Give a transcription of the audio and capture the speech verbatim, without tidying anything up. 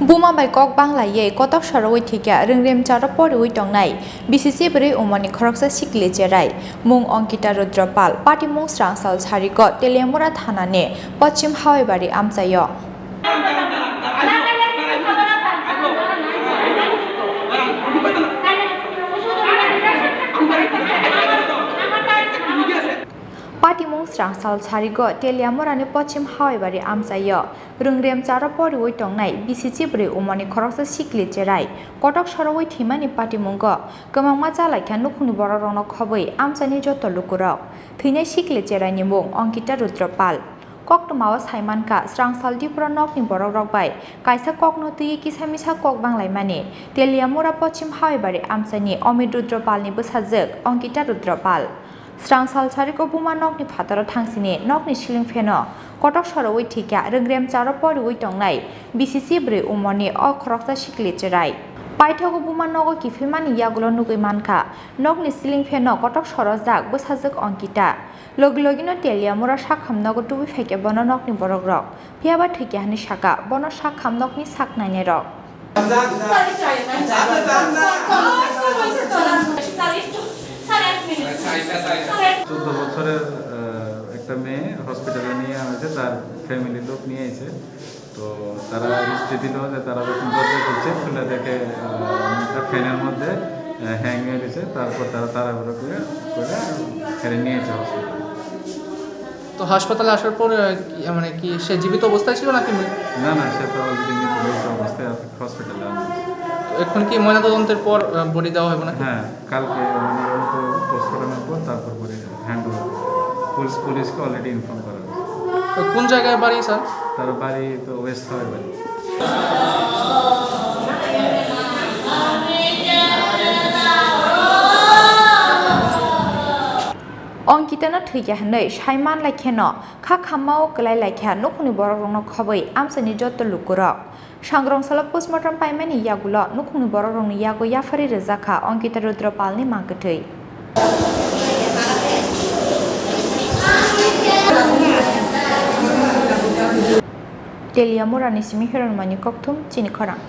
Buma bai kok banglaiwi kotok sorowi thwikha rwngrem charo poriwi tongnai B C C bwrwi umorni khoroksa sikli cherai, mung Ankita Rudra Pal, patimung Srangsal Sariko, Teliamura thanani Pochim Hawaibari amchaio. Patimung Srangsal Sariko, Teliamurani Pochim Hawaibari amchaio. Rwngrem charo poriwi tongnai B C C bwrwi umorni khoroksa sikli cherai kotok sorowi thwimani patimungo kwbangma chalaikha nukhungni borokrokno khobwi amchaini joto lukurok. Thwinai sikli cheraini mung Ankita Rudra Pal. Koktwmao saimankha, Srangsal Tripura nokni borokrok bai kaisa kokno twiwi kisa misa kok banglaimani Teliamura Pochim Hawaibari amchaini Amit Rudra Palni bwsajwk Ankita Rudra Pal. Srangsal Sariko buma nokni phataro thangsini nokni ceiling fan-o kotok sorowi thwikha rwngrem charo poriwi tongnai B C C bwrwi umorni o khoroksa sikli cherai. Paithago buma nogo kiphilmani yagulo nugwi mankha, nokni ceiling fan-o kotok sorojak bwsajwk Ankita. Logi logino Teliamura sakham nogo tubui phaikha bono nokni borokrok. Phiyaba thwikha hwnwi sakha, bono sakham nokni sak nainairok. চোদ্দ বছরের, আহ, একটা মেয়ে হসপিটালে নিয়ে আনা হয়েছে, তার ফ্যামিলি লোক নিয়ে এসে। তো তারা হিস্ট্রি দিল যে তারা যখন দরজা খুলছে, খুলে দেখে, আহ, একটা ফ্যানের মধ্যে, আহ, হ্যাং হয়ে গেছে। তারপর তারা তাড়াহুড়ো করে, করে ফেলে নিয়ে এসে হসপিটালে। তো হাসপাতালে আসার পরে, আহ, কি, মানে কি সে জীবিত অবস্থায় ছিল নাকি মৃত? না, না, সে তো অলরেডি মৃত, মৃত অবস্থায় হসপিটালে আছে। তো এখন কি ময়নাতদন্তের পর, আহ, বডি দেওয়া হবে নাকি? হ্যাঁ, কালকে ময়নাতদন্ত, পোস্টমর্টমের পর তারপর বডি হ্যান্ড ওভার। পুলিশ, পুলিশকে অলরেডি ইনফর্ম করা হয়েছে। তো কোন জায়গায় বাড়ি, স্যার? তার বাড়ি তো ওয়েস্ট হাওয়াই বাড়ি। Ankita no thwikha hwnwi saiman laikheno kha khamao kwlai laikha nukhungni borokrokno khobwi amchaini joto lukurok. Sangrong salo postmortem paimani yagulo nukhungni borokrokni yago yapharwi rwjakha Ankita Rudra Palni mangkwthwi. Teliamurani simi Hiranmani Kokthum, chini khorang.